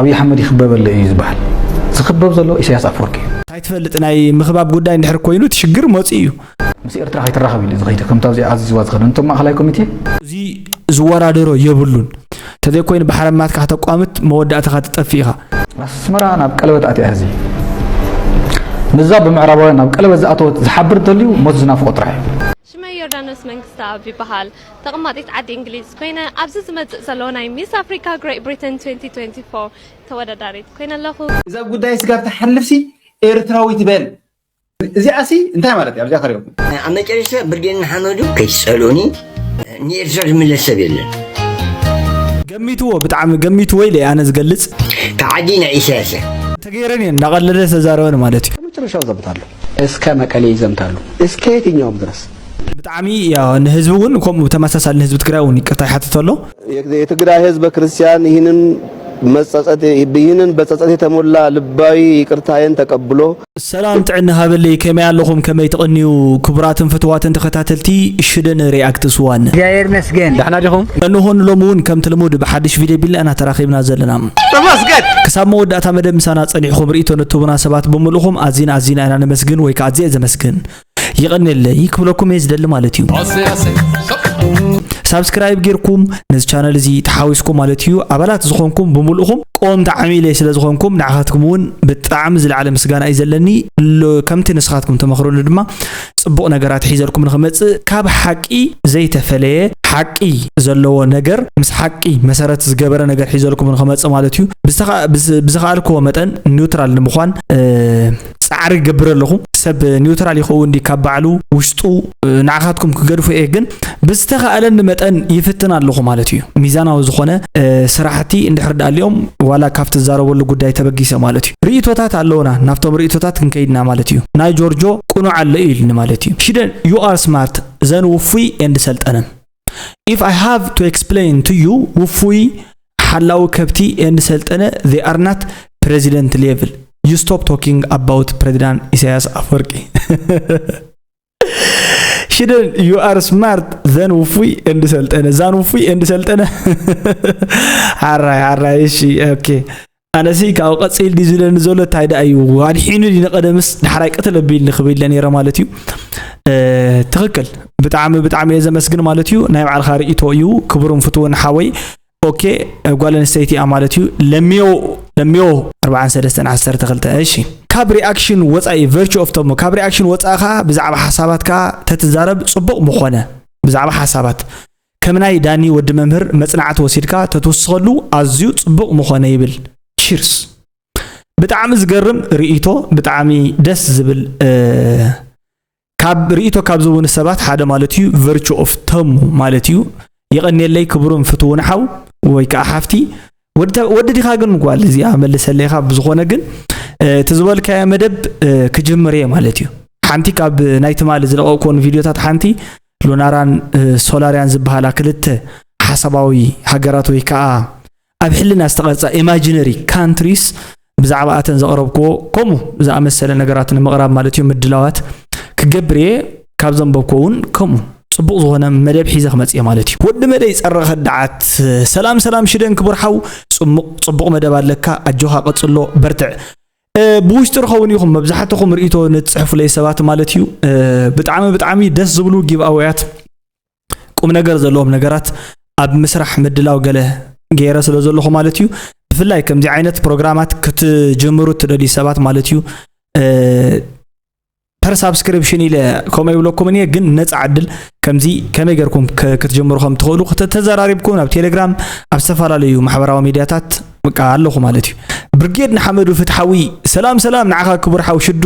ኣብይ ኣሕመድ ይኽበበለ እዩ ዝበሃል። ዝኽበብ ዘሎ ኢሳያስ ኣፈወርቂ እዩ። እንታይ ትፈልጥ? ናይ ምኽባብ ጉዳይ እንድሕር ኮይኑ እቲ ሽግር መፂኡ እዩ። ምስ ኤርትራ ከይትራኸብ ኢሉ ዝኸይደ ከምታ እዚኣ ኣዚዝዋ ዝኸደ ነቶም ማእኸላይ ኮሚቴ። እዚ ዝወዳደሮ የብሉን። ተዘይኮይኑ ባሕረ ማትካ ከተቋምት መወዳእታኻ ትጠፍእ ኢኻ። ኣስመራ ናብ ቀለበት ኣትያ ሕዚ ምስዛ ብምዕራባውያን ናብ ቀለበት ዝኣተወት ዝሓብር እንተልዩ ሞት ዝናፍቖ ጥራሕ እዩ። ሽመይ ዮርዳኖስ መንግስተኣብ ይበሃል። ተቐማጢት ዓዲ እንግሊዝ ኮይነ ኣብዚ ዝመጽእ ዘሎ ናይ ሚስ ኣፍሪካ ግሬት ብሪተን ተወዳዳሪት ኮይነ ኣለኹ። እዛ ጉዳይ ስጋብ ትሓልፍሲ ኤርትራዊት በል። እዚኣሲ እንታይ ማለት እያ ኣብዚኣ ከሪኦኩም። ኣብ መጨረሽታ ብርጌድ ንሓመዱ ከይትጸልኡኒ ንኤርትራ ዝምለስ ሰብ የለን። ገሚትዎ ብጣዕሚ ገሚትዎ ኢለ ኣነ ዝገልጽ። ተዓዲ ናይ ኢሳያስ እያ። ተገይረን እየን እንዳቐለደ ዝተዛረበን ማለት እዩ። መጨረሻው ዘብታለሁ እስከ መቀሌ ይዘምታሉ እስከ የትኛውም ድረስ ብጣዕሚ ንህዝቢ እውን ከምኡ ተመሳሳሊ ንህዝቢ ትግራይ እውን ይቅርታ ይሓትት ኣሎ። የትግራይ ህዝብ ክርስቲያን ይህንን ይህንን በጸጸት የተሞላ ልባዊ ይቅርታዬን ተቀብሎ። ሰላም ጥዕና ሃበለይ ከመይ ኣለኹም ከመይ ትቕንዩ ክቡራትን ፍትዋትን ተኸታተልቲ ሽደን ሪኣክት ስዋን። እግዚኣብሔር ይመስገን። ዳሕና ዲኹም? እንሆ ንሎሚ እውን ከምቲ ልሙድ ብሓድሽ ቪድዮ ቢልና ኢና ተራኺብና ዘለና። ተመስገን። ክሳብ መወዳእታ መደብ ምሳና ጸኒሕኹም ርእይቶ ንትቡና ሰባት ብምልእኹም ኣዚና ኣዚና ኢና ነመስግን ወይ ከዓ ኣዝየ ዘመስግን። ይቐንየለይ ክብለኩም እየ ዝደሊ ማለት እዩ። ሳብስክራይብ ጌርኩም ነዚ ቻነል እዚ ተሓዊስኩም ማለት እዩ ኣባላት ዝኾንኩም ብምልእኹም ቆም ተዓሚለይ ስለ ዝኾንኩም ንዓኻትኩም እውን ብጣዕሚ ዝለዓለ ምስጋና እዩ ዘለኒ። ከምቲ ንስኻትኩም ተመኽሩኒ ድማ ፅቡቕ ነገራት ሒዘልኩም ንኽመፅእ ካብ ሓቂ ዘይተፈለየ ሓቂ ዘለዎ ነገር ምስ ሓቂ መሰረት ዝገበረ ነገር ሒዘልኩም ንኽመፅእ ማለት እዩ። ብዝተኸኣልክዎ መጠን ኒውትራል ንምዃን ፃዕሪ ይገብር ኣለኹ። ሰብ ኒውትራል ይኸውን ድዩ ካብ ባዕሉ ውሽጡ ንዓኻትኩም ክገድፎ እየ ግን ብዝተኻእለኒ መጠን ይፍትን ኣለኹ ማለት እዩ። ሚዛናዊ ዝኾነ ስራሕቲ እንድሕር ዳኣልዮም ዋላ ካብ ትዛረበሉ ጉዳይ ተበጊሰ ማለት እዩ። ርእይቶታት ኣለውና ናብቶም ርእይቶታት ክንከይድና ማለት እዩ። ናይ ጆርጆ ቅኑዕ ኣሎ እዩ ኢልኒ ማለት እዩ። ሽደን you are smart ዘን ውፉይ and ሰልጠነ if I have to explain to you ውፉይ ሓላዊ ከብቲ and ሰልጠነ they are not president level you stop talking about ፕሬዚዳንት ኢሳያስ ኣፈወርቂ ሽደን you are smart ዘን ውፉይ and ሰልጠነ ዛን ውፉይ and ሰልጠነ ሓራይ ሓራይ እሺ okay ኣነሲ ካብ ቀፂል ድዩ ዝለኒ ዘሎ እንታይ ደኣ እዩ ኣድሒኑ ድዩ ንቀደምስ ዳሕራይ ቅትል ኣቢልኒ ክብል ኢለ ነይረ ማለት እዩ ትኽክል ብጣዕሚ ብጣዕሚ እየ ዘመስግን ማለት እዩ ናይ ባዕልኻ ርእቶ እዩ ክቡርን ፍትውን ሓወይ ኦኬ ጓል ኣንስተይቲ እያ ማለት እዩ ለሚዮ ለሚዮ ኣርባዓን ሰለስተን ዓሰርተ ክልተ እሺ ካብ reaction ወፃኢ virtue of ተሞ ካብ reaction ወፃኢ ከዓ ብዛዕባ ሓሳባትካ ተትዛረብ ፅቡቕ ምኾነ ብዛዕባ ሓሳባት ከም ናይ ዳኒ ወዲ መምህር መፅናዕቲ ወሲድካ ተትውስኸሉ ኣዝዩ ፅቡቕ ምኾነ ይብል cheers ብጣዕሚ ዝገርም ርእይቶ ብጣዕሚ ደስ ዝብል ካብ ርእይቶ ካብ ዝህቡኒ ሰባት ሓደ ማለት እዩ virtue of ተሙ ማለት እዩ የቐንየለይ ክቡርን ፍትውን ሓው ወይ ከዓ ሓፍቲ ወዲ ዲኻ ግን ጓል እዚኣ መልሰለይ ኢኻ ብዝኾነ ግን እቲ ዝበልካዮ መደብ ክጅምር እየ ማለት እዩ ሓንቲ ካብ ናይ ትማሊ ዝለቐቕኮን ቪድዮታት ሓንቲ ሉናራን ሶላርያን ዝበሃላ ክልተ ሓሳባዊ ሃገራት ወይ ከዓ ኣብ ሕልና ዝተቐርፃ imaginary countries ብዛዕባ ኣተን ዘቕረብክዎ ከምኡ ዝኣመሰለ ነገራት ንምቕራብ ማለት እዩ ምድላዋት ክገብር እየ ካብ ዘንበብኮ እውን ከምኡ ፅቡቕ ዝኾነ መደብ ሒዘ ክመፅእ ማለት እዩ ወዲ መደይ ፀረ ከዳዓት ሰላም ሰላም ሽደን ክቡር ሓው ፅቡቕ መደብ ኣለካ ኣጆኻ ቀፅሎ በርትዕ ብውሽጢ ርኸውን ኢኹም መብዛሕትኹም ርእቶ ንትፅሕፉለይ ሰባት ማለት እዩ ብጣዕሚ ብጣዕሚ ደስ ዝብሉ ጊቭኣወያት ቁም ነገር ዘለዎም ነገራት ኣብ ምስራሕ ምድላው ገለ ገይረ ስለ ዘለኹ ማለት እዩ ብፍላይ ከምዚ ዓይነት ፕሮግራማት ክትጅምሩ ትደልዩ ሰባት ማለት እዩ per subscription ኢለ ከምኡ ይብለኩም እየ ግን ነፃ ዕድል ከምዚ ከመይ ገርኩም ክትጀምሩ ከም ትኽእሉ ተዘራሪብኩም ናብ ቴሌግራም ኣብ ዝተፈላለዩ ማሕበራዊ ሚድያታት በቃ ኣለኹ ማለት እዩ ብርጌድ ንሓመዱ ፍትሓዊ ሰላም ሰላም ንዓኻ ክቡር ሓው ሽዱ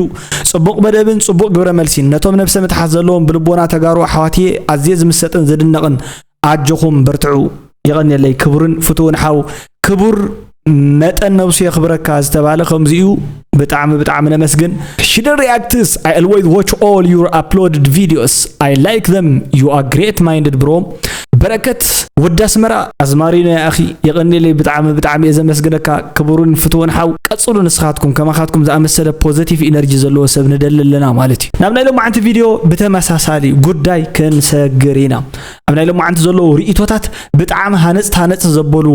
ፅቡቕ መደብን ፅቡቕ ግብረ መልሲን ነቶም ነብሰ ምትሓት ዘለዎም ብልቦና ተጋሩ ኣሕዋትየ ኣዝየ ዝምሰጥን ዝድነቕን ኣጆኹም በርትዑ የቐንየለይ ክቡርን ፍትውን ሓው ክቡር መጠን ነብሱ የኽብረካ ዝተባለ ከምዚኡ ብጣዕሚ ብጣዕሚ ነመስግን ሽደን reacts I always watch all your uploaded videos I like them you are great minded bro በረከት ወዲ ኣስመራ ኣዝማሪኖ ያኣኺ የቐንየለይ ብጣዕሚ ብጣዕሚ እየ ዘመስግነካ ክቡርን ፍትወን ሓው ቀጽሉ ንስኻትኩም ከማኻትኩም ዝኣመሰለ positive energy ዘለዎ ሰብ ንደሊ ኣለና ማለት እዩ ናብ ናይ ሎማዓንቲ ቪድዮ ብተመሳሳሊ ጉዳይ ክንሰግር ኢና ኣብ ናይ ሎማዓንቲ ዘለዉ ርእቶታት ብጣዕሚ ሃነጽቲ ሃነጽቲ ዘበሉ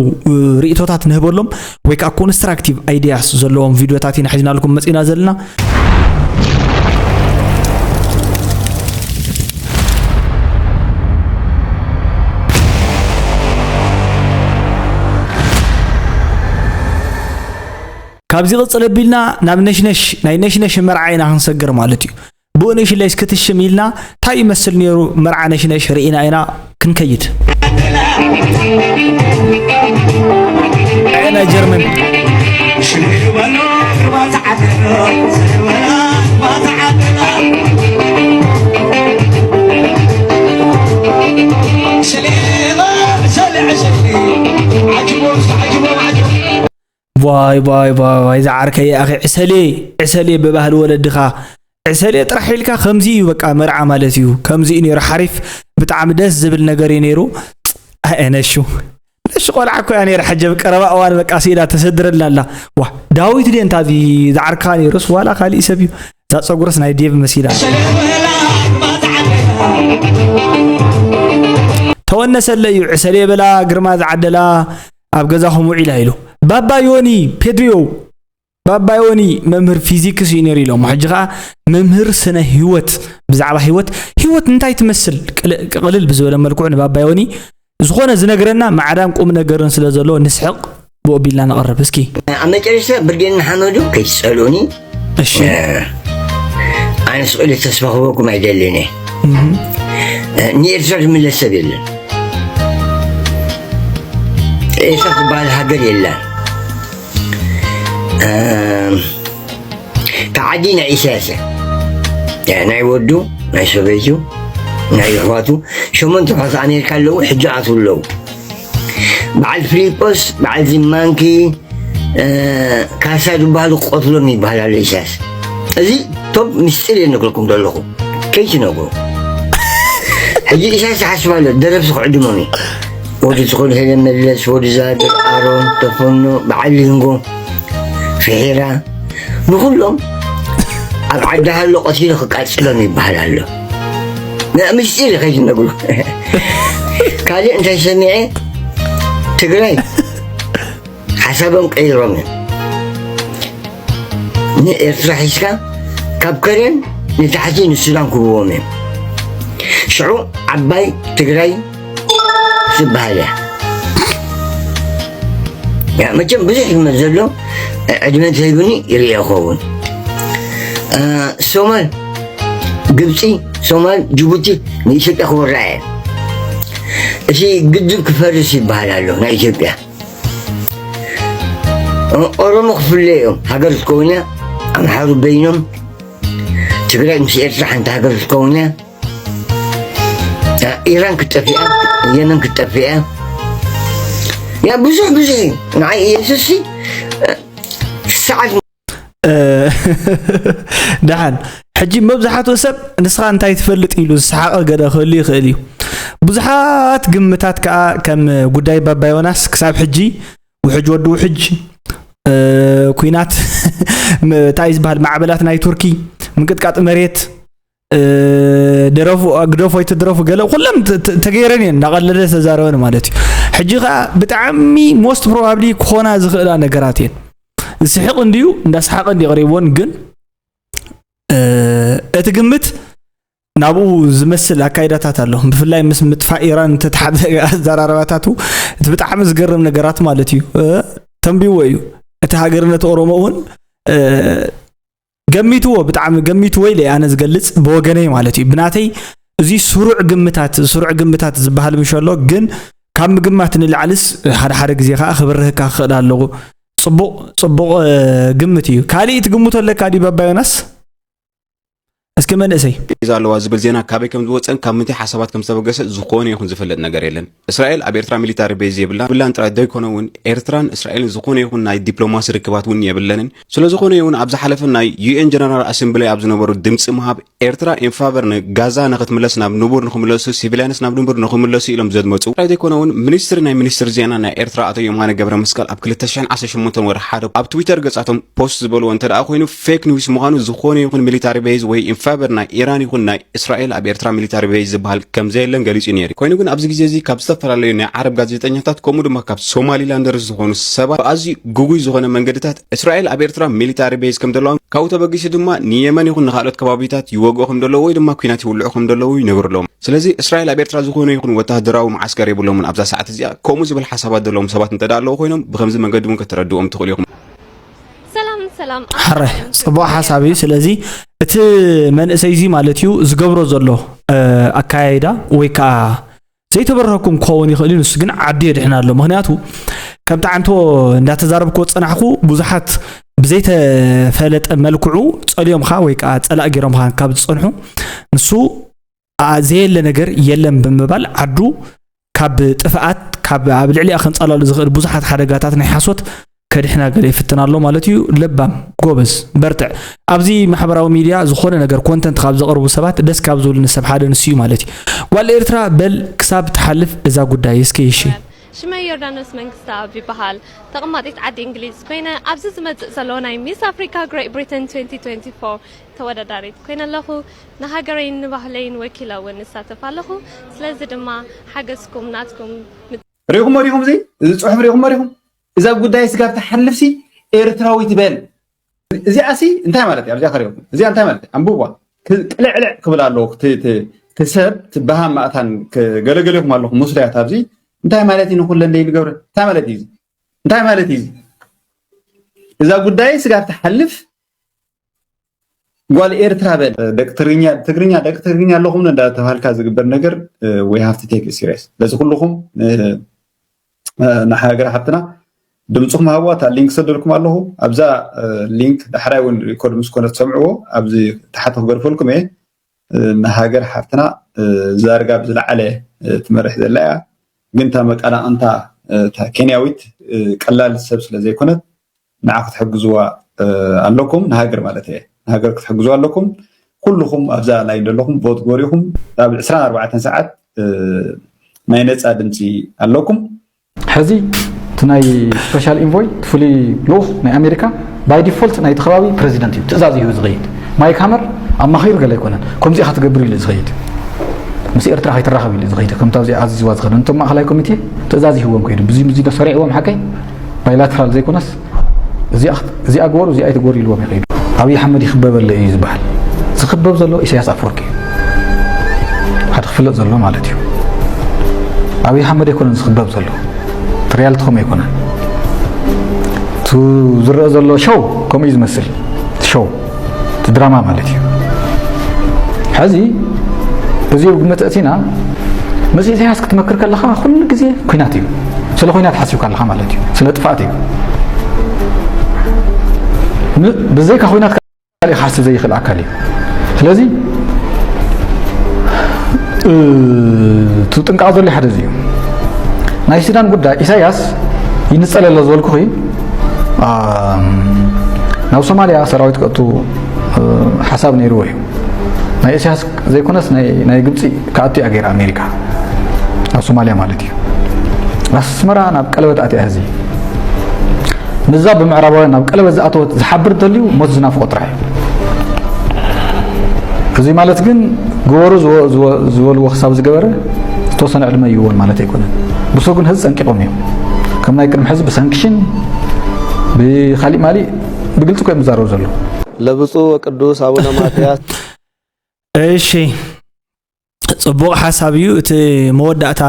ርእቶታት ንህበሎም ወይ ከዓ constructive ideas ዘለዎም ቪድዮታት ኢና ሒዝናልኩም መጺና ዘለና ካብዚ ቅፅል ኣቢልና ናብ ነሽነሽ ናይ ነሽነሽ መርዓ ኢና ክንሰግር ማለት እዩ ብኡ ነሽለሽ ክትሽም ኢልና እንታይ ይመስል ነይሩ መርዓ ነሽነሽ ርኢና ኢና ክንከይድ ናይ ጀርመን ዋይ ዋይ ዋይ ዋይ ዝዓርከየ ኣኺ ዕሰሌ ዕሰሌ ብባህሊ ወለድኻ ዕሰሌ ጥራሕ ኢልካ ከምዚ እዩ በቃ መርዓ ማለት እዩ ከምዚ እዩ ነይሩ ሓሪፍ ብጣዕሚ ደስ ዝብል ነገር እዩ ነይሩ ኣነሹ ነሽ ቆልዓ እኮ እያ ነይራ ሕጂ ኣብ ቀረባ እዋን በቃ ስኢላ ተሰድረልና ኣላ ዋ ዳዊት ድየ እንታ እዚ ዝዓርካ ነይሩስ ዋላ ካሊእ ሰብ እዩ እዛ ፀጉርስ ናይ ዴቭ መሲላ ተወነሰለ እዩ ዕሰሌ በላ ግርማ ዝዓደላ ኣብ ገዛኹም ውዒላ ኢሉ ባባ ዮኒ ፔድሪዮ ባባ ዮኒ መምህር ፊዚክስ እዩ ነይሩ ኢሎሞ ሕጂ ከዓ መምህር ስነ ህይወት ብዛዕባ ህይወት ህይወት እንታይ ትመስል ቅልል ብዝበለ መልክዑ ንባባ ዮኒ ዝኾነ ዝነግረና ማዕዳን ቁም ነገርን ስለ ዘሎ ንስሕቕ ብኡ ቢልና ንቐርብ እስኪ ኣብ መጨረሽታ ብርጌድ ንሓመዱ ከይትፀልኡኒ እሺ ኣነ ስቕሊ ተስፋ ክበኩም ኣይደልን እየ ንኤርትራ ዝምለስ ሰብ የለን ኤርትራ ትበሃል ሃገር የላን ተዓዲ ናይ ኢሳያስ እያ ናይ ወዱ ናይ ሰበይቱ ናይ ኣሕዋቱ ሸሞንተ ኣሕዋት ኣሜሪካ ኣለዉ ሕጂ ኣትዉ ኣለዉ በዓል ፍሊጶስ በዓል ዚማንኪ ካሳ ዝበሃሉ ክቆትሎም ይበሃል ኣሎ ኢሳያስ እዚ ቶብ ምስጢር እየ ነግረኩም ዘለኹ ከይትነግሩ ሕጂ ኢሳያስ ዝሓስብ ኣሎ ደረፍሲ ክዕድሞም እዩ ወዲ ትኹል ሄለ መለስ ወዲ ዛግር ኣሮን ተፈኖ በዓል ሊንጎ ፍሒራ ንኹሎም ኣብ ዓዲ ሃሎ ቀቲሉ ክቃፅሎም ይበሃል ኣሎ ምስጢር ከይትነግሩ ካልእ እንታይ ሰሚዐ ትግራይ ሓሳቦም ቀይሮም እዮም ንኤርትራ ሒዝካ ካብ ከረን ንታሕቲ ንሱዳን ክብዎም እዮም ሽዑ ዓባይ ትግራይ ትበሃል እያ ያ መቸም ብዙሕ ይመት ዘሎ ዕድመ እንተሂቡኒ ይርእዮ ኸውን ሶማል ግብፂ ሶማል ጅቡቲ ንኢትዮጵያ ክወራ እየን እቲ ግድብ ክፈርስ ይበሃል ኣሎ ናይ ኢትዮጵያ ኦሮሞ ክፍለ እዮም ሃገር ዝከውን እያ ኣምሓሩ በይኖም ትግራይ ምስ ኤርትራ ሓንቲ ሃገር ዝከውን እያ ኢራን ክትጠፍእ እያ የመን ክትጠፍእ እያ ያ ብዙሕ ብዙሕ እዩ ንዓይ ኢየሱስ ሰዓት ደሓን ሕጂ መብዛሕትኡ ሰብ ንስኻ እንታይ ትፈልጥ ኢሉ ዝሰሓቐ ገለ ክህሉ ይኽእል እዩ ብዙሓት ግምታት ከዓ ከም ጉዳይ ባባ ዮናስ ክሳብ ሕጂ ውሕጅ ወዲ ውሕጅ ኩናት እንታይ ዝበሃል ማዕበላት ናይ ቱርኪ ምንቅጥቃጥ መሬት ደረፉ ግደፎ ኣይትድረፉ ገለ ኩለን ተገይረን እየን እንዳቐለደ ዝተዛረበን ማለት እዩ ሕጂ ከዓ ብጣዕሚ most probably ክኾና ዝኽእላ ነገራት እየን ዝስሕቕ እንድዩ እንዳሰሓቐ እንዲ ቀሪብዎን ግን እቲ ግምት ናብኡ ዝመስል ኣካይዳታት ኣሎ ብፍላይ ምስ ምጥፋእ ኢራን እንተተሓዘ ኣዘራረባታቱ እቲ ብጣዕሚ ዝገርም ነገራት ማለት እዩ ተንቢዎ እዩ እቲ ሃገርነት ኦሮሞ እውን ገሚትዎ ብጣዕሚ ገሚትዎ ኢለ ኣነ ዝገልፅ ብወገነይ ማለት እዩ ብናተይ እዚ ስሩዕ ግምታት ስሩዕ ግምታት ዝበሃል ምሸሎ ግን ካብ ምግማት ንላዕልስ ሓደ ሓደ ግዜ ከዓ ክብርህካ ክኽእል ኣለዎ ፅቡቕ ፅቡቕ ግምት እዩ ካሊእ ትግምቶ ኣለካ ድዩ ባባ ዮናስ እስኪ መንእሰይ። ሒዛ ኣለዋ ዝብል ዜና ካበይ ከም ዝወፀን ካብ ምንታይ ሓሳባት ከም ዝተበገሰ ዝኾነ ይኹን ዝፍለጥ ነገር የለን። እስራኤል ኣብ ኤርትራ ሚሊታሪ ቤዝ የብላን የብላን ጥራይ ዘይኮነ እውን ኤርትራን እስራኤልን ዝኾነ ይኹን ናይ ዲፕሎማሲ ርክባት እውን የብለንን። ስለዝኾነ እውን ኣብ ዝሓለፈ ናይ ዩ ኤን ጀነራል ኣሰምብሊ ኣብ ዝነበሩ ድምፂ ምሃብ ኤርትራ ኢንፋቨር ንጋዛ ንክትምለስ ናብ ንቡር ንክምለሱ ሲቪልያንስ ናብ ንቡር ንክምለሱ ኢሎም ዘድመፁ ጥራይ ዘይኮነ እውን ሚኒስትሪ ናይ ሚኒስትሪ ዜና ናይ ኤርትራ ኣቶ የማነ ገብረ መስቀል ኣብ ክልተ ሽሕን ዓሰርተ ሸሞንተን ወርሒ ሓደ ኣብ ትዊተር ገፃቶም ፖስት ዝበልዎ እንተ ደኣ ኮይኑ ፌክ ኒውስ ምዃኑ ዝኾነ ይኹን ሚሊታሪ ቤዝ ወይ ኢንፋቨር ናይ ኢራን ይኹን ናይ እስራኤል ኣብ ኤርትራ ሚሊታሪ ቤዝ ዝበሃል ከም ዘየለን ገሊጹ ነይሩ። ኮይኑ ግን ኣብዚ ግዜ እዚ ካብ ዝተፈላለዩ ናይ ዓረብ ጋዜጠኛታት ከምኡ ድማ ካብ ሶማሊላንደርስ ዝኾኑ ሰባት ብኣዝዩ ግጉይ ዝኾነ መንገድታት እስራኤል ኣብ ኤርትራ ሚሊታሪ ቤዝ ከም ዘለዋ ካብኡ ተበጊሱ ድማ ንየመን ይኹን ንካልኦት ከባቢታት ይወግኦ ከም ዘለዉ ወይ ድማ ኲናት ይውልዑ ከም ዘለዉ ይነግሩ ኣለዉ። ስለዚ እስራኤል ኣብ ኤርትራ ዝኾነ ይኹን ወታደራዊ መዓስከር የብሎምን ኣብዛ ሰዓት እዚኣ። ከምኡ ዝብል ሓሳባት ዘለዎም ሰባት እንተ ኣለዉ ኮይኖም ብከምዚ መንገዲ እውን ከተረድዎም ትኽእሉ ኢኹም። ሰላም ሰላም ሕረ ጽቡቕ ሓሳብ እዩ። ስለዚ እቲ መንእሰይ እዚ ማለት እዩ ዝገብሮ ዘሎ ኣካያይዳ ወይ ከዓ ዘይተበረኸኩም ክኸውን ይኽእል እዩ። ንሱ ግን ዓዱ የድሕን ኣሎ። ምክንያቱ ከም ጣዕንቶ እንዳተዛረብክዎ ዝጸናሕኩ ብዙሓት ብዘይተፈለጠ መልክዑ ጸልዮምኻ ወይ ከዓ ጸላእ ገይሮምኻ ካብ ዝጸንሑ ንሱ ዘየለ ነገር የለን ብምባል ዓዱ ካብ ጥፍኣት ካብ ኣብ ልዕሊኣ ከንጻላሉ ዝኽእል ብዙሓት ሓደጋታት ናይ ሓሶት ከድሕና ገለ ይፍትን ኣሎ ማለት እዩ። ለባም ጎበዝ በርትዕ። ኣብዚ ማሕበራዊ ሚድያ ዝኾነ ነገር ኮንተንት ካብ ዘቕርቡ ሰባት ደስ ካብ ዝብሉኒ ሰብ ሓደ ንሱ እዩ ማለት እዩ። ጓል ኤርትራ በል ክሳብ ትሓልፍ እዛ ጉዳይ እስኪ እሺ። ሽመይ ዮርዳኖስ መንግስተኣብ ይበሃል። ተቐማጢት ዓዲ እንግሊዝ ኮይነ ኣብዚ ዝመጽእ ዘሎ ናይ ሚስ ኣፍሪካ ግሬት ብሪተን twenty twenty-four ተወዳዳሪት ኮይነ ኣለኹ። ንሃገረይን ንባህለይን ወኪለ እውን እሳተፍ ኣለኹ። ስለዚ ድማ ሓገዝኩም ናትኩም ሪኹሞ ዲኹም እዚ እዚ ፅሑፍ ሪኹሞ ዲኹም እዛ ጉዳይ ስጋብ ትሓልፍሲ ኤርትራዊት በል እዚኣሲ እንታይ ማለት እያ ኣብዚኣ ከሪኹም እዚኣ እንታይ ማለት እያ ኣንብቧ ቅልዕልዕ ክብል ኣለዎ ትሰብ ትበሃም ማእታን ገለገሌኹም ኣለኹም ሙስልያት ኣብዚ እንታይ ማለት እዩ ንኩለን ደይ ዝገብረ እንታይ ማለት እዩ እንታይ ማለት እዩ እዛ ጉዳይ ስጋብ ትሓልፍ ጓል ኤርትራ በል ደቂ ትግርኛ ትግርኛ ደቂ ትግርኛ ኣለኹም እንዳተባሃልካ ዝግበር ነገር we have to take serious ለዚ ኩልኹም ንሃገር ሓብትና ድምፅኹም ሃብዋ እታ ሊንክ ሰደልኩም ኣለኹ ኣብዛ ሊንክ ዳሕራይ እውን ሪኮርድ ምስ ኮነ ትሰምዕዎ ኣብዚ ታሕቲ ክገድፈልኩም እየ ንሃገር ሓብትና ዛርጋ ብዝለዓለ ትመርሕ ዘላ እያ ግን እታ መቀናቕንታ ኬንያዊት ቀላል ሰብ ስለ ዘይኮነት ንዓ ክትሕግዝዋ ኣለኩም ንሃገር ማለት እየ ንሃገር ክትሕግዝዋ ኣለኩም ኩልኹም ኣብዛ ላይ ዘለኹም ቮት ጎሪኹም ኣብ ዕስራን ኣርባዕተን ሰዓት ናይ ነፃ ድምፂ ኣለኩም ሕዚ እቲ ናይ special envoy ፍሉይ ልኡኽ ናይ ኣሜሪካ by default ናይቲ ከባቢ ፕረዚደንት እዩ ትእዛዝ እዩ ዝኸይድ ማይክ ሃመር ኣማኺሩ ገለ ኣይኮነን ከምዚ ኢኻ ትገብር ኢሉ ዝኸይድ ምስ ኤርትራ ከይትራኸብ ኢሉ ዝኸይድ ከምታ ኣብዚ ኣዚዝዋ ዝኸደ ነቶም ማእኸላይ ኮሚቴ ትእዛዝ ይህዎም ከይዱ ብዙ ብዙ ዶ ሰሪዕዎም ሓቀይ bilateral ዘይኮነስ እዚኣ ግበሩ እዚኣ ኣይትግበሩ ኢልዎም ይኸይዱ ኣብይ ኣሕመድ ይኽበበለ እዩ ዝበሃል ዝኽበብ ዘሎ ኢሳያስ ኣፈወርቂ እዩ ሓደ ክፍለጥ ዘሎ ማለት እዩ ኣብይ ኣሕመድ ኣይኮነን ዝኽበብ ዘሎ እቲ ሪያልቲ ከምኡ ኣይኮነን እቲ ዝረአ ዘሎ ሸው ከምኡ እዩ ዝመስል ሸው እቲ ድራማ ማለት እዩ ሕዚ እዚ ግምት እቲና ምስ ኢሳያስ ክትመክር ከለኻ ኩሉ ግዜ ኩናት እዩ ስለ ኩናት ሓሲብካ ኣለኻ ማለት እዩ ስለ ጥፋኣት እዩ ብዘይካ ኩናት ካልእ ክሓስብ ዘይኽእል ኣካል እዩ ስለዚ እቲ ጥንቃቕ ዘሎ ሓደ እዩ ናይ ሱዳን ጉዳይ ኢሳያስ ይንጸለሎ ዝበልኩኺ ናብ ሶማልያ ሰራዊት ከእቱ ሓሳብ ነይርዎ እዩ ናይ ኢሳያስ ዘይኮነስ ናይ ግብፂ ክኣቱ እያ ገይራ ኣሜሪካ ኣብ ሶማልያ ማለት እዩ ኣስመራ ናብ ቀለበት ኣትያ ህዚ ምዛ ብምዕራባውያን ናብ ቀለበት ዝኣተወት ዝሓብር እንተልዩ ሞት ዝናፍቆ ጥራሕ እዩ እዚ ማለት ግን ግበሩ ዝበልዎ ክሳብ ዝገበረ ዝተወሰነ ዕድመ ይህወን ማለት ኣይኮነን ብሶ ግን ህዚ ፀንቂቆም እዮም ከም ናይ ቅድሚ ሕዚ ብሳንክሽን ብካሊእ ማሊእ ብግልፂ ኮ ዝዛረቡ ዘለዉ ለብፁዕ ወቅዱስ ኣቡነ ማትያስ እሺ ጽቡቕ ሓሳብ እዩ እቲ መወዳእታ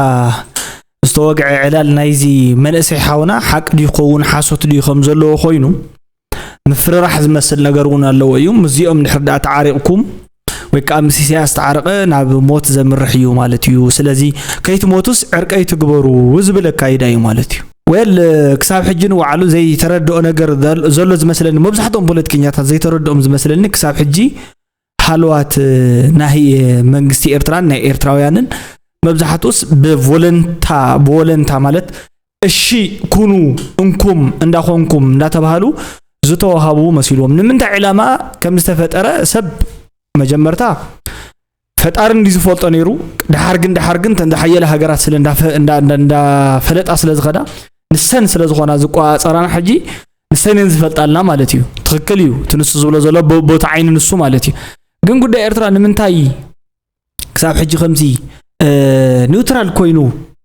ዝተወግዐ ዕላል ናይዚ መንእሰይ ሓውና ሓቂ ድዩ ክኸውን ሓሶት ድዩ ከም ዘለዎ ኮይኑ ምፍርራሕ ዝመስል ነገር እውን ኣለዎ እዩ ምስዚኦም ድሕር ደኣ ተዓሪቕኩም ወይ ከዓ ምስ ኢሳያስ ተዓረቐ ናብ ሞት ዘምርሕ እዩ ማለት እዩ ስለዚ ከይትሞቱስ ዕርቀይ ትግበሩ ዝብል ኣካይዳ እዩ ማለት እዩ ወል ክሳብ ሕጂ ንባዕሉ ዘይተረድኦ ነገር ዘሎ ዝመስለኒ መብዛሕትኦም ፖለቲከኛታት ዘይተረድኦም ዝመስለኒ ክሳብ ሕጂ ሃለዋት ናይ መንግስቲ ኤርትራን ናይ ኤርትራውያንን መብዛሕትኡስ ብቮለንታ ብወለንታ ማለት እሺ ኩኑ እንኩም እንዳኾንኩም እንዳተባሃሉ ዝተዋሃቡ መሲልዎም። ንምንታይ ዕላማ ከም ዝተፈጠረ ሰብ መጀመርታ ፈጣሪ እንዲ ዝፈልጦ ነይሩ። ድሓር ግን ድሓር ግን ተን ዝሓየለ ሃገራት ስለ እንዳፈለጣ ስለ ዝኸዳ ንሰን ስለ ዝኾና ዝቆፃፀራና ሕጂ ንሰን እየን ዝፈልጣልና ማለት እዩ። ትኽክል እዩ። ትንሱ ዝብሎ ዘሎ ቦታ ዓይኒ ንሱ ማለት እዩ። ግን ጉዳይ ኤርትራ ንምንታይ ክሳብ ሕጂ ከምዚ ኒውትራል ኮይኑ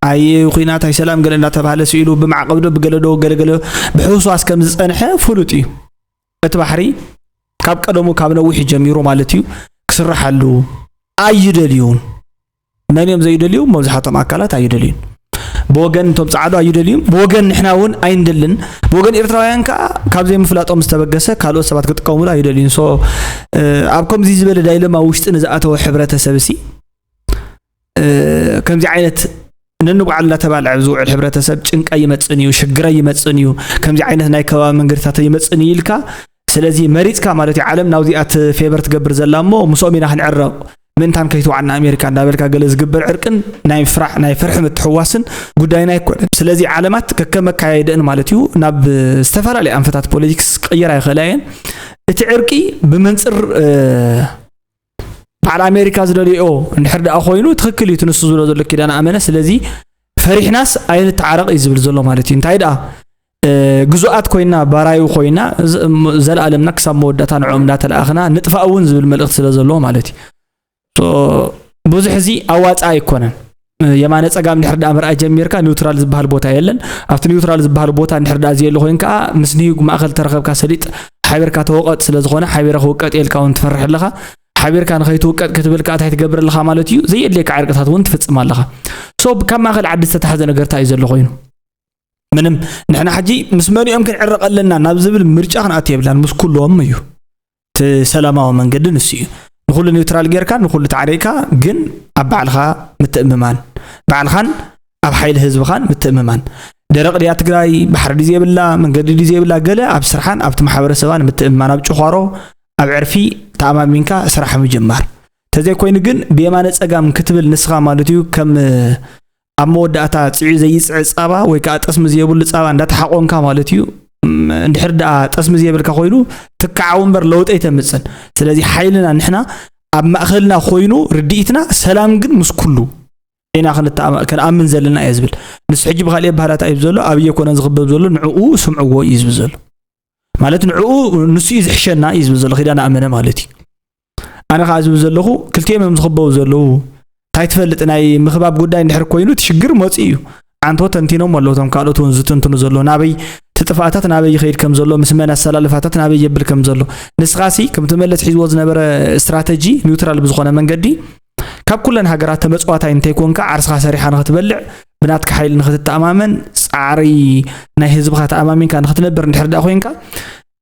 ኣይ ኩናት ኣይ ሰላም ገለ እንዳተባሃለ ስኢሉ ብማዕቀብ ዶ ብገለ ዶ ገለገለ ብሕውስዋስ ከም ዝፀንሐ ፍሉጥ እዩ። እቲ ባሕሪ ካብ ቀደሙ ካብ ነዊሕ ጀሚሩ ማለት እዩ ክስርሓሉ ኣይደልዩን። መን እዮም ዘይደልዩ? መብዛሕቶም ኣካላት ኣይደልዩን። ብወገን እቶም ፃዕዱ ኣይደልዩን፣ ብወገን ንሕና እውን ኣይንደልን። ብወገን ኤርትራውያን ከዓ ካብ ዘይምፍላጦም ዝተበገሰ ካልኦት ሰባት ክጥቀሙሉ ኣይደልዩን። ሶ ኣብ ከምዚ ዝበለ ዳይለማ ውሽጢ ንዝኣተወ ሕብረተሰብ ሲ ከምዚ ዓይነት ነንባዕሉ እናተባልዐ ዝውዕል ሕብረተሰብ ጭንቀ ይመፅን እዩ፣ ሽግረ ይመፅን እዩ። ከምዚ ዓይነት ናይ ከባቢ መንገድታት ይመፅን እዩ ኢልካ ስለዚ መሪፅካ ማለት እዩ። ዓለም ናብዚኣ ፌቨር ትገብር ዘላ እሞ ምስኦም ኢና ክንዕረቕ ምእንታን ከይትዋዓና ኣሜሪካ እንዳበልካ ገለ ዝግበር ዕርቅን ናይ ፍራሕ ናይ ፍርሒ ምትሕዋስን ጉዳይና ኣይኮነን። ስለዚ ዓለማት ከከመካየደእን ማለት እዩ ናብ ዝተፈላለዩ ኣንፈታት ፖለቲክስ ክቕየራ ይኽእላ እየን። እቲ ዕርቂ ብመንፅር በዓል ኣሜሪካ ዝደልዮ እንድሕር ደኣ ኮይኑ ትኽክል እዩ። እቲ ንሱ ዝብሎ ዘሎ ኪዳነ ኣመነ። ስለዚ ፈሪሕናስ ኣይንተዓረቕ እዩ ዝብል ዘሎ ማለት እዩ። እንታይ ደኣ ግዙኣት ኮይና ባራዩ ኮይና ዘለኣለምና ክሳብ መወዳእታ ንዕኦም እንዳተለኣኽና ንጥፋእ እውን ዝብል መልእኽቲ ስለ ዘለዎ ማለት እዩ። ብዙሕ እዚ ኣዋፃ ኣይኮነን። የማነ ፀጋም ድሕር ዳ ምርኣይ ጀሚርካ ኒውትራል ዝበሃል ቦታ የለን። ኣብቲ ኒውትራል ዝበሃል ቦታ ድሕር ዳ ዘየለ ኮይን ከዓ ምስ ንህዩግ ማእኸል ተረኸብካ ሰሊጥ ሓቢርካ ተወቀጥ ስለ ዝኾነ ሓቢረ ክውቀጥ የልካ እውን ትፈርሕ ኣለኻ። ሓቢርካ ንኸይትውቀጥ ክትብል ከዓ እንታይ ትገብር ኣለኻ ማለት እዩ። ዘየድልየካ ዕርቅታት እውን ትፍፅም ኣለኻ። ሶ ካብ ማእኸል ዓዲ ዝተታሕዘ ነገር እንታይ እዩ ዘሎ ኮይኑ ምንም ንሕና ሕጂ ምስ መን እዮም ክንዕረቕ ኣለና ናብ ዝብል ምርጫ ክንኣቱ የብላን። ምስ ኩሎም እዩ እቲ ሰላማዊ መንገዲ ንሱ እዩ። ንኹሉ ኒውትራል ጌርካ ንኹሉ ተዓሪቕካ ግን ኣብ ባዕልኻ ምትእምማን ባዕልኻን ኣብ ሓይሊ ህዝብኻን ምትእምማን ደረቕ ድያ ትግራይ ባሕሪ ድዩ ዘይብላ መንገዲ ድዩ ዘይብላ ገለ ኣብ ስርሓን ኣብቲ ማሕበረሰባን ምትእምማን ኣብ ጭዃሮ ኣብ ዕርፊ ተኣማሚንካ ስራሕ ምጅማር ተዘይኮይኑ ግን ብየማነ ፀጋም ክትብል ንስኻ ማለት እዩ ከም ኣብ መወዳእታ ፅዒ ዘይፅዕ ፃባ ወይ ከዓ ጠስሚ ዘየብሉ ፃባ እንዳተሓቆንካ ማለት እዩ እንድሕር ደኣ ጠስሚ ዘየብልካ ኮይኑ ትከዓው እምበር ለውጢ ኣይተምፅን። ስለዚ ሓይልና ንሕና ኣብ ማእኸልና ኮይኑ ርድኢትና ሰላም ግን ምስ ኩሉ ኢና ክንኣምን ዘለና እየ ዝብል። ንሱ ሕጂ ብካልእ ባህላት እዩ ዘሎ ኣብየ ኮነ ዝኽበብ ዘሎ ንዕኡ ስምዕዎ እዩ ዝብል ዘሎ ማለት ንዕኡ ንሱ እዩ ዝሕሸና እዩ ዝብል ዘሎ ኪዳነ ኣመነ ማለት እዩ። ኣነ ከዓ ዝብል ዘለኹ ክልቲኦም እዮም ዝኽበቡ ዘለዉ እንታይ ትፈልጥ ናይ ምኽባብ ጉዳይ እንድሕር ኮይኑ እቲ ሽግር መፂኡ እዩ። ዓንቶ ተንቲኖም ኣለዉ እቶም ካልኦት እውን ዝትንትኑ ዘለዉ ናበይ እቲ ጥፍኣታት ናበይ ይኸይድ ከም ዘሎ ምስ መን ኣሰላልፋታት ናበይ የብል ከም ዘሎ ንስኻሲ ከምቲ መለስ ሒዝዎ ዝነበረ ስትራተጂ ኒውትራል ብዝኾነ መንገዲ ካብ ኩለን ሃገራት ተመፅዋታይ እንተይኮንካ ዓርስኻ ሰሪሓ ንኽትበልዕ ብናትካ ሓይሊ ንኽትተኣማመን ፃዕሪ ናይ ህዝብኻ ተኣማሚንካ ንኽትነብር እንድሕር ዳ ኮይንካ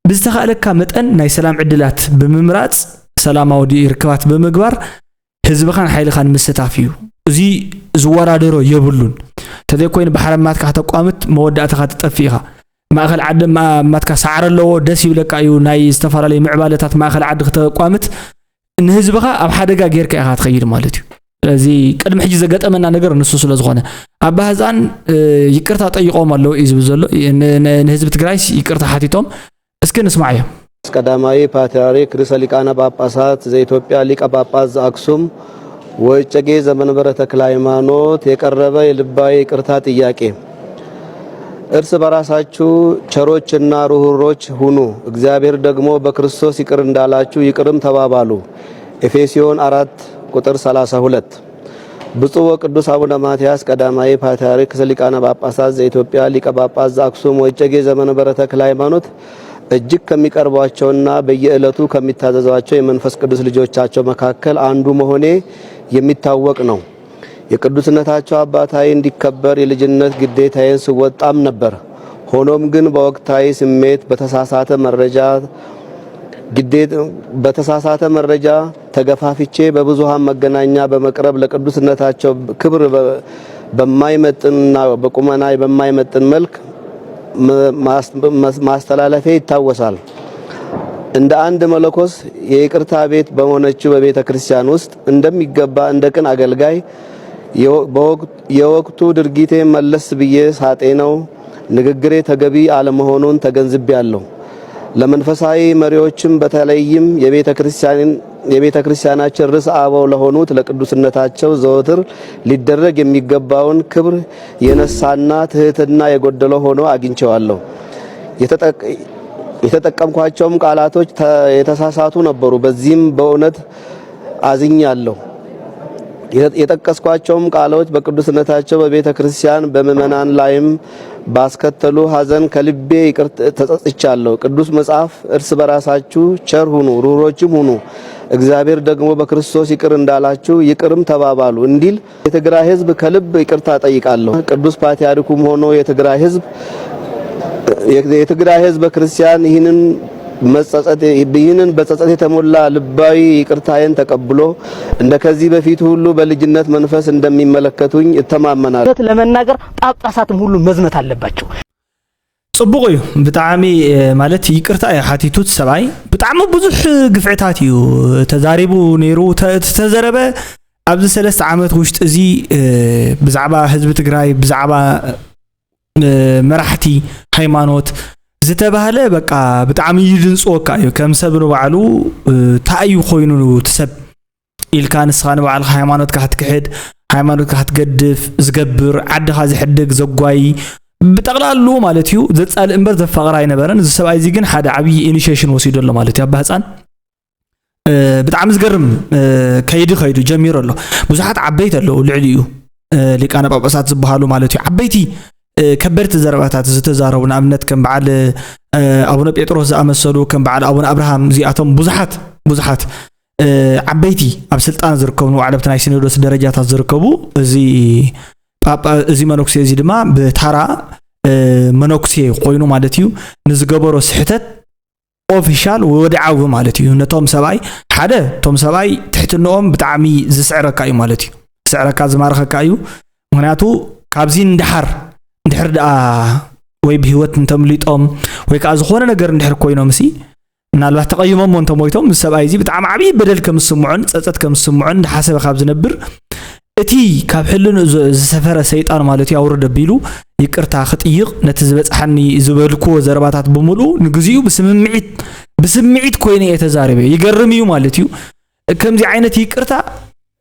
ብዝተኻእለካ መጠን ናይ ሰላም ዕድላት ብምምራፅ ሰላማዊ ርክባት ብምግባር ህዝብኻን ሓይልኻን ምስታፍ እዩ። እዚ ዝወዳደሮ የብሉን። ተዘይኮይኑ ብሓረማትካ ከተቋምት መወዳእታኻ ትጠፍእ ኢኻ። ማእኸል ዓዲ ማትካ ሳዕሪ ኣለዎ ደስ ይብለካ እዩ ናይ ዝተፈላለዩ ምዕባለታት ማእኸል ዓዲ ክተቋምት ንህዝብኻ ኣብ ሓደጋ ጌርካ ኢኻ ትኸይድ ማለት እዩ። ስለዚ ቅድሚ ሕጂ ዘጋጠመና ነገር ንሱ ስለ ዝኾነ ኣባ ህፃን ይቅርታ ጠይቆም ኣለዉ እዩ ዝብል ዘሎ ንህዝቢ ትግራይስ ይቅርታ ሓቲቶም እስኪ ንስማዕ እዮም። ቀዳማዊ ፓትርያርክ ርእሰ ሊቃነ ጳጳሳት ዘኢትዮጵያ ሊቀ ጳጳስ ዘአክሱም ወእጨጌ ዘመንበረ ተክለ ሃይማኖት የቀረበ የልባዊ ይቅርታ ጥያቄ። እርስ በራሳችሁ ቸሮችና ርሁሮች ሁኑ፣ እግዚአብሔር ደግሞ በክርስቶስ ይቅር እንዳላችሁ ይቅርም ተባባሉ። ኤፌስዮን አራት ቁጥር ሠላሳ ሁለት። ብፁዕ ወቅዱስ አቡነ ማትያስ ቀዳማዊ ፓትርያርክ ርእሰ ሊቃነ ጳጳሳት ዘኢትዮጵያ ሊቀ ጳጳስ ዘአክሱም ወእጨጌ ዘመንበረ ተክለ ሃይማኖት እጅግ ከሚቀርቧቸውና በየዕለቱ ከሚታዘዟቸው የመንፈስ ቅዱስ ልጆቻቸው መካከል አንዱ መሆኔ የሚታወቅ ነው። የቅዱስነታቸው አባታይ እንዲከበር የልጅነት ግዴታዬን ስወጣም ነበር። ሆኖም ግን በወቅታዊ ስሜት በተሳሳተ መረጃ ግዴት በተሳሳተ መረጃ ተገፋፍቼ በብዙሃን መገናኛ በመቅረብ ለቅዱስነታቸው ክብር በማይመጥንና በቁመናይ በማይመጥን መልክ ማስተላለፌ ይታወሳል። እንደ አንድ መለኮስ የይቅርታ ቤት በሆነችው በቤተ ክርስቲያን ውስጥ እንደሚገባ እንደ ቅን አገልጋይ የወ-፣ በወቅ-፣ የወቅቱ ድርጊቴ መለስ ብዬ ሳጤነው ንግግሬ ተገቢ አለመሆኑን ተገንዝቤያለሁ። ለመንፈሳዊ መሪዎችም በተለይም የቤተ ክርስቲያንን፣ የቤተ ክርስቲያናችን ርዕሰ አበው ለሆኑት ለቅዱስነታቸው ዘወትር ሊደረግ የሚገባውን ክብር የነሳና ትህትና የጎደለው ሆኖ አግኝቼዋለሁ። የተጠቅ-፣ የተጠቀምኳቸውም ቃላቶች ተ-፣ የተሳሳቱ ነበሩ። በዚህም በእውነት አዝኛለሁ። የጠቀስኳቸውም ቃሎች በቅዱስነታቸው በቤተ ክርስቲያን በምዕመናን ላይም ባስከተሉ ሐዘን ከልቤ ይቅር ተጸጽቻለሁ። ቅዱስ መጽሐፍ «እርስ በራሳችሁ ቸር ሁኑ፣ ርኅሮችም ሁኑ፣ እግዚአብሔር ደግሞ በክርስቶስ ይቅር እንዳላችሁ ይቅርም ተባባሉ» እንዲል የትግራይ ሕዝብ ከልብ ይቅርታ ጠይቃለሁ። ቅዱስ ፓትርያርኩም ሆኖ የትግራይ ሕዝብ፣ የትግራይ ሕዝብ ክርስቲያን ይህንን መጸጸት፣ ይህንን በጸጸት የተሞላ ልባዊ ይቅርታዬን ተቀብሎ እንደ ከዚህ በፊቱ ሁሉ በልጅነት መንፈስ እንደሚመለከቱኝ እተማመናለሁ። እውነት ለመናገር ጳጳሳትም ሁሉ መዝመት አለባቸው። ጽቡቕ እዩ። ብጣዕሚ ማለት ይቅርታ እዩ ሓቲቱ እቲ ሰብኣይ። ብጣዕሚ ብዙሕ ግፍዕታት እዩ ተዛሪቡ ነይሩ። እቲ ተዘረበ ኣብዚ ሰለስተ ዓመት ውሽጢ እዚ ብዛዕባ ህዝቢ ትግራይ፣ ብዛዕባ መራሕቲ ሃይማኖት ዝተባህለ በቃ ብጣዕሚ ይድንፅወካ እዩ። ከም ሰብ ንባዕሉ እንታይ እዩ ኮይኑ እቲ ሰብ ኢልካ ንስኻ ንባዕልኻ ሃይማኖትካ ክትክሕድ፣ ሃይማኖትካ ክትገድፍ ዝገብር፣ ዓድኻ ዝሕድግ ዘጓይ፣ ብጠቕላሉ ማለት እዩ ዘጻልእ እምበር ዘፋቕር ኣይነበረን። እዚ ሰብኣይ እዚ ግን ሓደ ዓብዪ ኢኒሽሽን ወሲዱ ኣሎ ማለት እዩ። ኣባ ህፃን ብጣዕሚ ዝገርም ከይዲ ከይዱ ጀሚሩ ኣሎ። ብዙሓት ዓበይቲ ኣለዉ ልዕሊኡ ሊቃነ ጳጳሳት ዝበሃሉ ማለት እዩ። ዓበይቲ ከበድቲ ዘረባታት ዝተዛረቡ፣ ንኣብነት ከም በዓል ኣቡነ ጴጥሮስ ዝኣመሰሉ፣ ከም በዓል ኣቡነ ኣብርሃም፣ እዚኣቶም ብዙሓት ብዙሓት ዓበይቲ ኣብ ስልጣን ዝርከቡ፣ ንባዕሎም ኣብቲ ናይ ሲኖዶስ ደረጃታት ዝርከቡ፣ እዚ ጳጳ፣ እዚ መነኩሴ እዚ ድማ ብታራ መነኩሴ ኮይኑ ማለት እዩ ንዝገበሮ ስሕተት ኦፊሻል ወድዓዊ ማለት እዩ። ነቶም ሰብኣይ ሓደ፣ እቶም ሰብኣይ ትሕትንኦም ብጣዕሚ ዝስዕረካ እዩ ማለት እዩ። ዝስዕረካ ዝማርኸካ እዩ። ምክንያቱ ካብዚ ንድሓር እንድሕር ደኣ ወይ ብህይወት እንተምሊጦም ወይ ከዓ ዝኾነ ነገር እንድሕር ኮይኖም ሲ ምናልባት ተቐይሞሞ እንተሞይቶም እዚ ሰብኣይ እዚ ብጣዕሚ ዓብዪ በደል ከም ዝስምዖን ጸጸት ከም ዝስምዖን እንዳሓሰበ ካብ ዝነብር እቲ ካብ ሕልንኡ ዝ-፣ ዝሰፈረ ሰይጣን ማለት እዩ ኣውርድ ኣቢሉ ይቅርታ ክጥይቕ ነቲ ዝበጽሓኒ ዝበልክዎ ዘረባታት ብምልኡ ንግዚኡ ብስምምዒት ብስምዒት ኮይነ እየ ተዛሪበ። ይገርም እዩ ማለት እዩ። ከምዚ ዓይነት ይቅርታ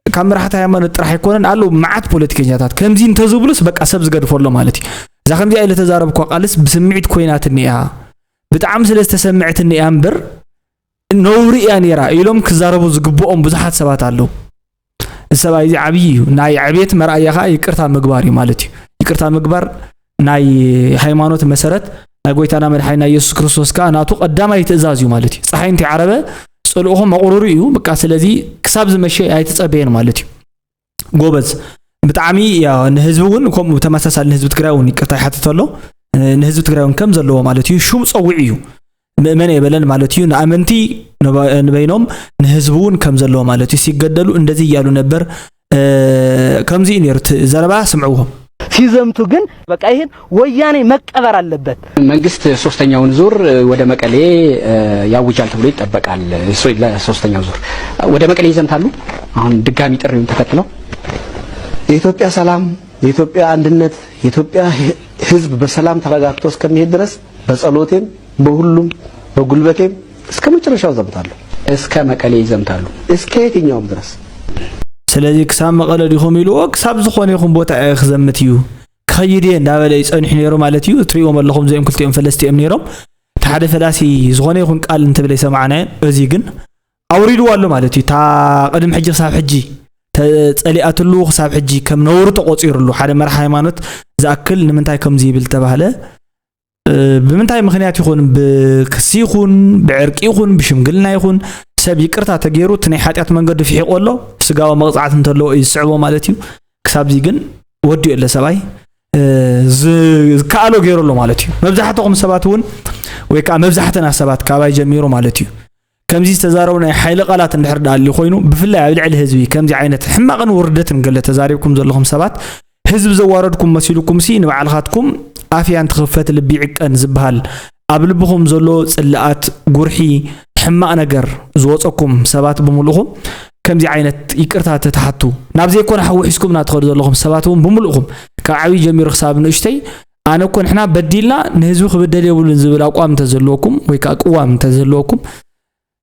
ካብ መራሕቲ ሃይማኖት ጥራሕ ኣይኮነን ኣሎ መዓት ፖለቲከኛታት ከምዚ እንተዝብሉስ በቃ ሰብ ዝገድፎ ኣሎ ማለት እዩ። እዛ ከምዚኣ ኢለ ተዛረብኳ ቃልስ ብስምዒት ኮይናትኒ እያ፣ ብጣዕሚ ስለ ዝተሰምዐትኒ እያ እምበር ነውሪ እያ ነይራ ኢሎም ክዛረቡ ዝግብኦም ብዙሓት ሰባት ኣለዉ። እዚ ሰብኣይ እዚ ዓብዪ እዩ። ናይ ዕቤት መርኣያ ከዓ ይቅርታ ምግባር እዩ ማለት እዩ። ይቅርታ ምግባር ናይ ሃይማኖት መሰረት ናይ ጎይታና መድሓኒና ኢየሱስ ክርስቶስ ከዓ ናቱ ቀዳማይ ትእዛዝ እዩ ማለት እዩ። ፀሓይ እንተይዓረበ ፅልእኹም መቑሩሩ እዩ። በቃ ስለዚ ክሳብ ዝመሸ ኣይትፀበየን ማለት እዩ። ጎበዝ ብጣዕሚ ያ ንህዝቢ እውን ከምኡ ተመሳሳሊ ንህዝቢ ትግራይ እውን ይቅርታ ይሓትት ኣሎ። ንህዝቢ ትግራይ እውን ከም ዘለዎ ማለት እዩ ሹም ፀዊዑ እዩ። ምእመን የበለን ማለት እዩ። ንኣመንቲ ንበይኖም ንህዝቢ እውን ከም ዘለዎ ማለት እዩ። ሲገደሉ እንደዚህ እያሉ ነበር። ከምዚ እዩ ነይሩ እቲ ዘረባ ስምዕዎ። ሲዘምቱ ግን በቃ ይህን ወያኔ መቀበር አለበት። መንግስት ሶስተኛውን ዙር ወደ መቀሌ ያውጃል ተብሎ ይጠበቃል። እሱ ለሶስተኛው ዙር ወደ መቀሌ ይዘምታሉ። አሁን ድጋሚ ጥሪውን ተከትለው የኢትዮጵያ ሰላም፣ የኢትዮጵያ አንድነት፣ የኢትዮጵያ ህዝብ በሰላም ተረጋግቶ እስከሚሄድ ድረስ በጸሎቴም በሁሉም በጉልበቴም እስከ መጨረሻው ዘምታለሁ። እስከ መቀሌ ይዘምታሉ። እስከ የትኛውም ድረስ። ስለዚ ክሳብ መቐለ ዲኹም ኢልዎ ክሳብ ዝኾነ ይኹን ቦታ እየ ክዘምት እዩ ክኸይድ እየ እንዳበለ እዩ ጸኒሑ ነይሩ ማለት እዩ። እትሪእዎም ኣለኹም እዚኦም ክልቲኦም ፈለስቲ እዮም ነይሮም። እቲ ሓደ ፈላሲ ዝኾነ ይኹን ቃል እንትብል ኣይሰማዕናዮን። እዚ ግን ኣውሪድዎ ኣሎ ማለት እዩ። እታ ቅድሚ ሕጂ ክሳብ ሕጂ ተጸሊኣትሉ ክሳብ ሕጂ ከም ነውሪ ተቆጺሩሉ ሓደ መራሒ ሃይማኖት ዝኣክል ንምንታይ ከምዚ ይብል ተባህለ? ብምንታይ ምኽንያት ይኹን ብክሲ ይኹን ብዕርቂ ይኹን ብሽምግልና ይኹን ሰብ ይቅርታ ተገይሩ እቲ ናይ ሓጢኣት መንገዲ ፍሒቆ ኣሎ ስጋዊ መቕፃዕቲ እንተለዎ እዩ ዝስዕቦ ማለት እዩ። ክሳብዚ ግን ወዲኡ የለ ሰብኣይ ዝከኣሎ ገይሩ ኣሎ ማለት እዩ። መብዛሕትኹም ሰባት እውን ወይ ከዓ መብዛሕትና ሰባት ካባይ ጀሚሩ ማለት እዩ ከምዚ ዝተዛረቡ ናይ ሓይሊ ቃላት እንድሕር ደኣ ኣልዩ ኮይኑ ብፍላይ ኣብ ልዕሊ ህዝቢ ከምዚ ዓይነት ሕማቕን ውርደትን ገለ ተዛሪብኩም ዘለኹም ሰባት ህዝቢ ዘዋረድኩም መሲልኩም ሲ ንባዕልኻትኩም ኣፍያን ትኽፈት ልቢ ይዕቀን ዝበሃል ኣብ ልብኹም ዘሎ ጽልኣት፣ ጉርሒ፣ ሕማቕ ነገር ዝወፀኩም ሰባት ብምልእኹም ከምዚ ዓይነት ይቅርታ ተትሓቱ፣ ናብ ዘይኮነ ሓዊ ሒዝኩምና ትኸዱ ዘለኹም ሰባት እውን ብምልእኹም ካብ ዓብዪ ጀሚሩ ክሳብ ንእሽተይ ኣነ እኮ ንሕና በዲልና ንህዝቢ ክብደል የብሉን ዝብል ኣቋም እንተዘለወኩም ወይ ከዓ ቅዋም እንተዘለወኩም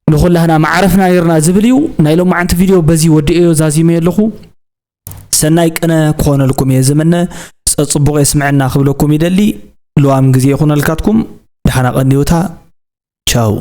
ንኹላህና ማዕረፍና ነርና ዝብል እዩ። ናይ ሎማዓንቲ ቪድዮ በዚ ወዲኤዮ ዛዚመ ኣለኹ። ሰናይ ቅነ ክኾነልኩም እየ ዝምነ። ፀፅቡቕ የስምዐና ክብለኩም ይደሊ። ልዋም ግዜ ይኹነልካትኩም። ደሓና ቀንዲውታ። ቻው።